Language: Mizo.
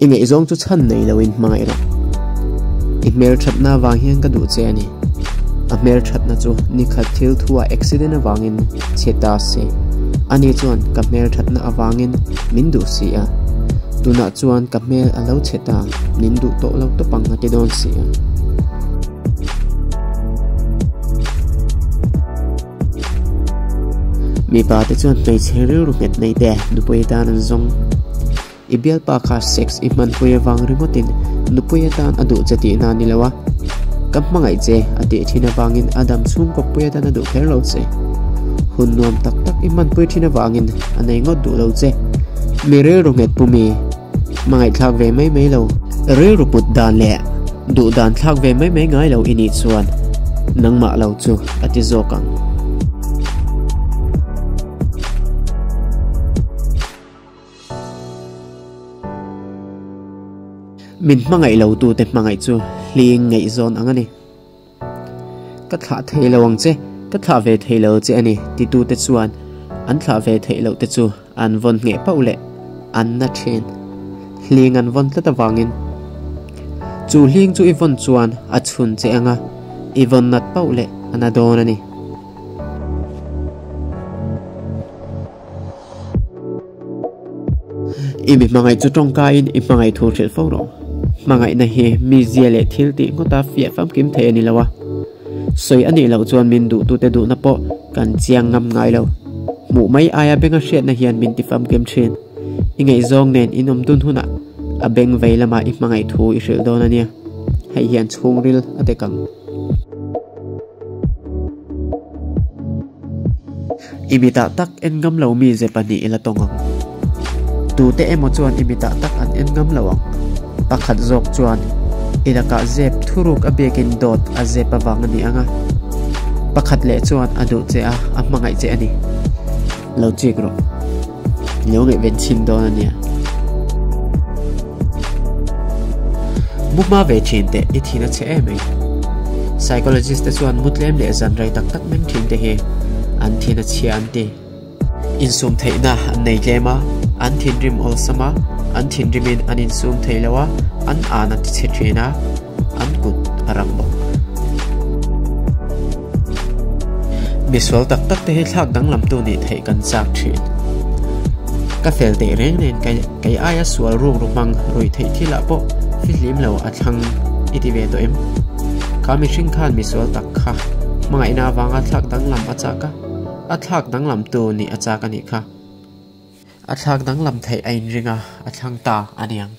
I ngaihzawng chu chhan nei loin hmangaih rawh. I hmelthatna avang hian ka duh che a ni. A hmelthatna chu nikhat thil thu ah accident avangin chhe ta se. Ani chuan ka hmelthatna avangin min duh si a. Tunah chuan ka hmel a lo chhe ta, min duh tawh lo tawp ang a ti dawn si a. Mipa te chuan hmeichhe rilru nghet nei te nupui atan an zawng. I bialpa kha sex i hmanpui avang ringawtin nupui atan a duh che tihna a ni lo a. Ka hmangaih che a tih thin avangin a dam chhung kawppui atan a duh kher lo che. Hun nuam tak tak i hmanpui thin avangin a nei ngawt duh lo che. Mi rilru nghet pumi hmangaihthlak ve mai mai lo. Rilru put dan leh duh dan thlak ve mai mai ngai lo i nih chuan nangmah lo chu a ti zawk ang. Min hmangaih lo tute hmangaih chu hling ngaihzawn ang a ni. Ka thlah thei lo ang che, ka thlah ve thei lo che a ni titute chuan an thlah ve theih loh te chu an vawn ngheh pauh leh an na thin. Hling an vawn tlat avangin chu hling chu i vawn chuan a chhun che ang a, i vawn nat pauh leh a na dawn a ni. I mi hmangaih chu tawngkaiin i hmangaih thu hrilh fo rawh. Hmangaihna hi mizia leh thil tih ngawta fiah famkim thei a ni lo a. Sawi a nih loh chuan min duhtute duhna pawh kan chiang ngam ngai lo. Hmuh mai aia benga hriatna hian min ti famkim thin. I ngaihzawng nen in awm dun hunah a beng vei lamah i hmangaih thu i hrilh dawn a nia. Hei hian chhungril a dek ang. I mitah tak en ngam lo mi ze pahnih ila tawng ang. Tute emaw chuan i mitah tak an en ngam lo ang. Pakhat zawk chuan i lakah zep thuruk a biakin dawt a zep avang a ni ang a. Pakhat leh chuan a duh che a, a hmangaih che a ni. Lo chik rawh. I lo ngaihven chhin dawn a nia. Mu hma ve thin teh i thin a chhe em mai. Psychologist te chuan mu tlem leh zan rei tak tak meng thin te hi an thin a chhia an ti. Insum theihna an nei tlem a, an thinrim awlsam a, an thinrimin an insum thei lo a, an an a ti chhe thin a, an kut a rang bawk. Misual tak tak te hi thlak danglamtu nih theih kan chak thin. Ka fel teh reng nen kei aia sual ruk ru hmang ruih theih thil ah pawh fihlim lo a thlang i ti ve tawh em? Kha mihring khan misual tak kha hmangaihna avanga thlak danglam a chak a, a thlak danglamtu nih a chak a nih kha. A thlak danglam theih a inring a, a thlang ta a niang.